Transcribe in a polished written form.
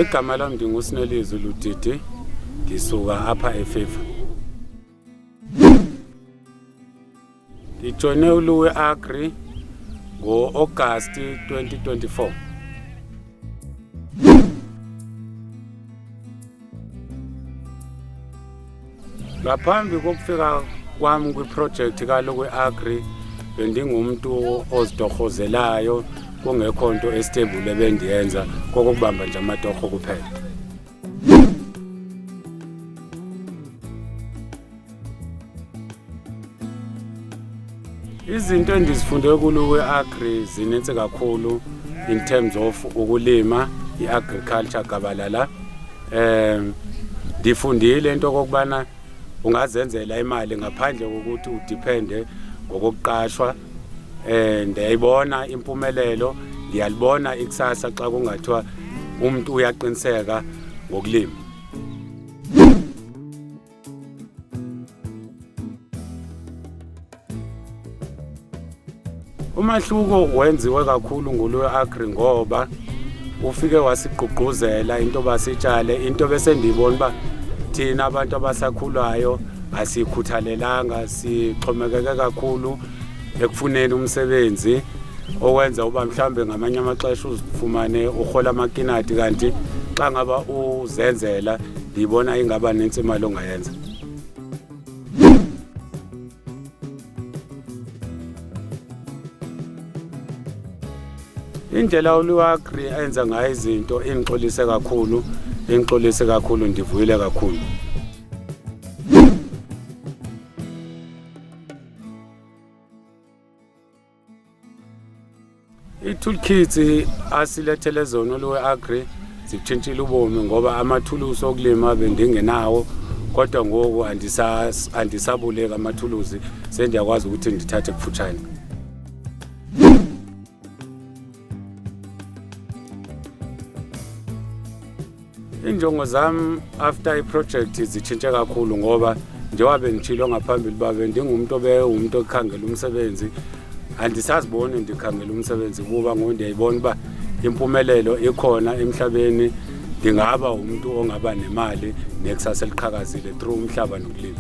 Igama lam ndinguSinelizwi Ludidi, ndisuka apha eFifa. Ndijoyine uLuwe Agri ngo-Agasti 2024. Ngaphambi kokufika kwam kwiprojekthi kaLuwe Agri, bendingumntu ozitorhozelayo, kungekho nto estable ebendiyenza, kokokubamba nje amatorho kuphela. Izinto endizifunde kuLuwe Agri zinintsi kakhulu in terms of ukulima, i-agriculture gabalala. Ndifundile into okokubana ungazenzela imali ngaphandle kokuthi udiphende ngokokuqashwa. Ndiyayibona impumelelo, ndiyalibona ikusasa xa kungathiwa umuntu uyaqiniseka ngokulima. Umahluko wenziwe kakhulu nguLuwe Agri ngoba ufike wasigqugquzela into basitshale into bese ndiyibona uba thina abantu abasakhulayo asikhuthalelanga, sixhomekeke kakhulu ekufuneni umsebenzi owenza uba mhlawumbe ngamanye amaxesha uzifumane urhola amakinati, kanti xa ngaba uzenzela ndiyibona ingaba nintsi imali ongayenza. Indlela uLuwe Agri enza ngayo izinto ingixolise kakhulu, ingixolise kakhulu, ndivuyile kakhulu. I-toolkits asilethele zona uLuwe Agri zitshintshile ubomi ngoba amathulusi okulima bendingenawo, kodwa ngoku andisabuleki amathulusi, sendiyakwazi ukuthi ndithathe kufutshane. Injongo zam after iproject zitshintshe kakhulu ngoba njengoba benditshilo ngaphambili uba bendingumntu obewumntu okhangela umsebenzi, andisaziboni ndikhangela umsebenzi kuba ngoku ndiyayibona uba impumelelo ikhona emhlabeni, ndingaba umntu ongaba nemali nekusasa eliqhakazile through umhlaba nokulima.